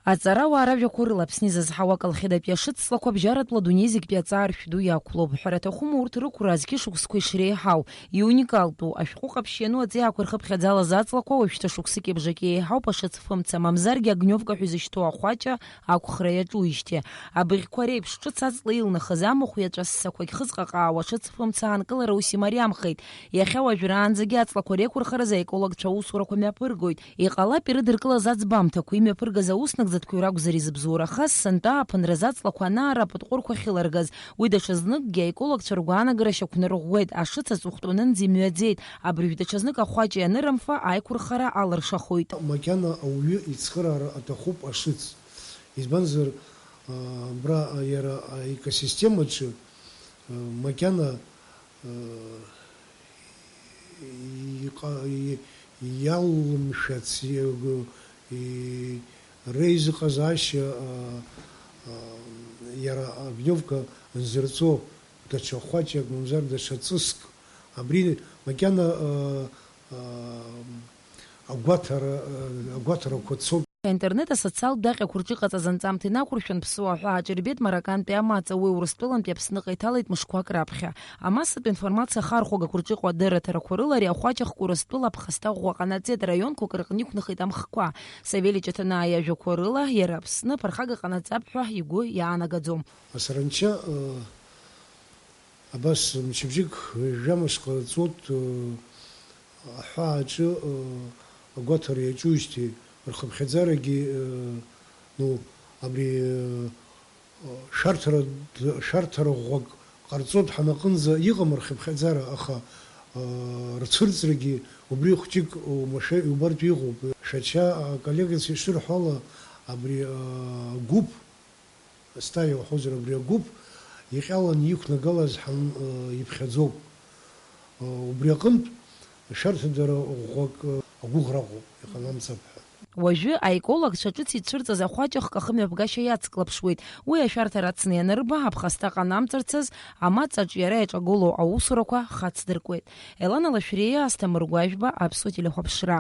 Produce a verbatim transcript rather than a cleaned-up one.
Аҵарауаа ражәақәа рыла Аԥсны изызҳауа аколхидатәи ашыцлақәа бжьаратәла адунеи зегьтәи аҵааршә ду иақәлоуп. Ҳәара аҭахума урҭ рықәра азқьышықәсқәа ишреиҳау? Иуникалтәу, ашәҟәы ҟаԥшь иану аҵиаақәа ирхыԥхьаӡалаз аҵлақәа уажәшьҭа шықәсыки бжаки еиҳауп ашыцфымца, мамзаргьы агневка ҳәа изышьҭоу ахәаҷа ақәхра иаҿуижьҭеи. Абыӷьқәа реиԥш, ҿыц аҵла илнахыз амахә иаҿа ссақәагь хызҟаҟаауа ашыцфымца аанкылара ус имариамхеит. Иахьа уажәраанӡагьы аҵлақәа реиқәырхаразы аекологцәа аусурақәа мҩаԥыргоит. Иҟалап ирыдыркылаз аӡбамҭақәа, имҩаԥыргаз аус нагӡатәқәеи ракәзар изыбзоурахаз, сынтәа ааԥынразы аҵлақәа анаара апытҟәырқәа ахьыларгаз. Уи даҽазныкгьы аекологцәа ргәаанагара шьақәнарӷәӷәеит, ашыц аҵыхәтәанынӡа имҩаӡеит, абыржә даҽазнык ахәаҷа ианырымфа, аиқәырхара алыршахоит. Макьана ауаҩы ицхыраара аҭахуп ашыц. Избанзар, а, абра, а, иара аекосистемаҿы, а, макьана, а, иҟа-, и-, иалымшәац, и-, и-, реизыҟазаашьа, а, а, иара агневка нзырҵо даҽа хәаҷак, мамзар даҽа ҵыск. Абри макьана, а, а, агәаҭара, а, агәаҭарақәа цоит. Аинтернет асоциалтә даҟьақәа рҿы иҟаҵаз анҵамҭа инақәыршәан, ԥсуа аҳәаа аҿырбеит маракантәи амаҵ, уи Урыстәылантәи Аԥсныҟа иҭалеит мышқәак раԥхьа. Амассатә информациа ахархәагақәа рҿы иҟоу адырраҭарақәа рыла ари ахәаҷахк Урыстәыла аԥхасҭа ӷәӷәа ҟанаҵеит, раионқәак рыҟны иқәнахит амхқәа. Савелий Ҷаҭанаа иажәақәа рыла, иара Аԥсны аԥырхага ҟанаҵап ҳәа игәы иаанагаӡом. Асаранча, э, абас мчыбжьык жәамш ҟаҵоит, э, аҳәааҿы, э, агәаҭара иаҿуижьҭеи рхыԥхьаӡарагьы, э, ну, абри, э, шәарҭара, шәарҭара ӷәӷәак ҟарҵоит ҳанаҟынӡа иҟам рхыԥхьаӡара, аха, э, рцәырҵрагьы убри хәҷык оумашәа иубартә иҟоуп. Шәача аколлегацәа ишырҳәо ала, абри, э, агәыԥ, стаиа уҳәозар, абри агәыԥ иҟьаланы иқәнагалаз ҳан-, э, иԥхьаӡоуп. Э, убри аҟынтә шәарҭадара ӷәӷәак, э, агәыӷра ыҟоуп, иҟанамҵап ҳәа. Уажәы аекологцәа ҿыц ицәырҵыз ахәаҷахк ахымҩаԥгашьа иацклаԥшуеит. Уи ашәарҭара ацны ианырба, аԥхасҭа ҟанамҵарц азы амаҵ аҿиара иаҿагылоу аусурақәа хацдыркуеит. Елана Лашәриа, Асҭамыр Гәажәба, Аԥсуа телехәаԥшра.